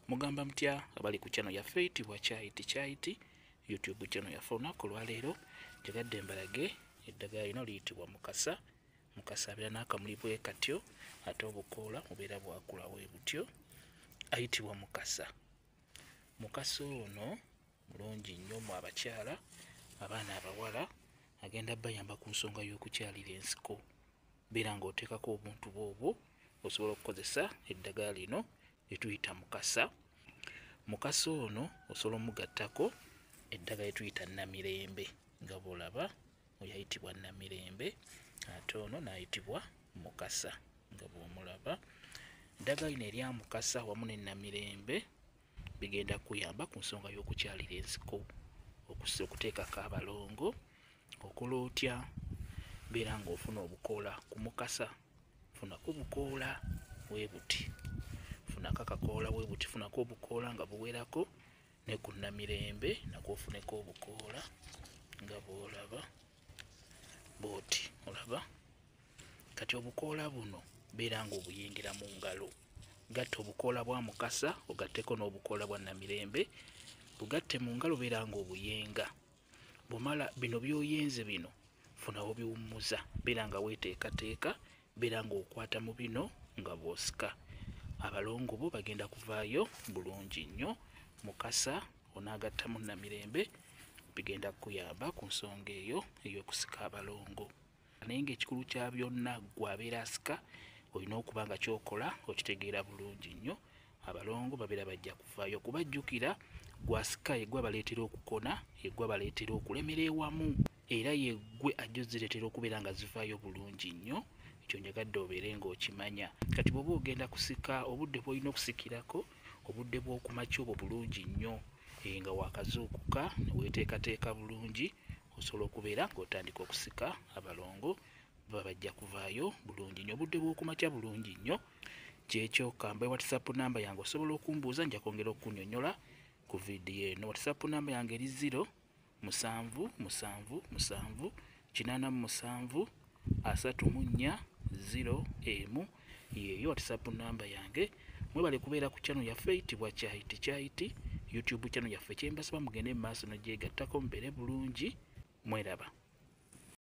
Mugamba mutya abali ku channel yaffe eyitibwa Kyayiti Kyayiti YouTube channel yaffe. Olunaku olwaleero njagadde mbalage eddagala lino liyitibwa mukasa. Mukasa abeera n'akamuli bwe katyo, ate obukoola bubeera bwakula bwe butyo, ayitibwa mukasa. Mukasa ono mulungi nnyo mu abakyala, abaana abawala, agenda bayamba ku nsonga y'okukyalira ensiko. Beera ng'oteekako obuntu bw'obwo, osobola okukozesa eddagala lino lye tuyita mukasa. Mukasa ono osobola omugattako eddagala lye tuyita namirembe, nga bw'olaba oyo ayitibwa namirembe, ate ono n'ayitibwa mukasa nga bw'omulaba. Eddagala lino erya mukasa wamu ne namirembe bigenda kuyamba ku nsonga y'okukyalira ensiko, okuteekako abalongo. Okola otya? Beera ng'ofuna obukoola ku mukasa, funako obukoola bwe buti, funako akakoola bwe buti, funako obukoola nga buwerako, ne ku namirembe nakwo ofuneko obukoola nga bw'olaba bw'oti, olaba. Kati obukoola buno beera ng'obuyingira mu ngalo. Gatta obukoola bwa mukasa ogatteko n'obukoola bwa namirembe, bugatte mu ngalo, beera ng'obuyenga. Bw'omala bino by'oyenze bino, funa w'obiwummuza, beera nga weeteekateeka, beera ng'okwata mu bino nga bw'osika. Abalongo bo bagenda kuvaayo bulungi nnyo. Mukasa onaagattamu namirembe bigenda kukuyamba ku nsonga eyo ey'okusika abalongo. Naye ng'ekikulu kya byonna, ggwe abeera asika olina okuba nga ky'okola okitegeera bulungi nnyo. Abalongo babeera bajja kuvaayo, kuba jjukira gw'asika ye ggwe abaleetera okukona, ye ggwe abaleetera okulemera ewamu, era ye ggwe ajja ozireetera okubeera nga zivaayo bulungi nnyo. Ekyo njagadde obeere ng'okimanya. Kati bw'oba ogenda kusika, obudde bw'olina okusikirako, obudde bw'okumakya obwo bulungi nnyo, nga waakazuukuka ne weeteekateeka bulungi, osobola okubeera ng'otandika okusika, abalongo baba bajja kuvaayo bulungi nnyo. Obudde bw'okumakya bulungi nnyo. Kyekyo, kambe WhatsApp namba yange, osobola okumbuuza, nja kwongera okunnyonnyola ku vidiyo eno. WhatsApp namba yange eri 0 7 7 7 87 34 0 1. Yeeyo WhatsApp namba yange. Mwebale kubeera ku channel yaffe eyitibwa Kyayiti Kyayiti YouTube channel yaffe. Kyembasaba mugende mu maaso nogyegattako, mubeere bulungi, mweraba.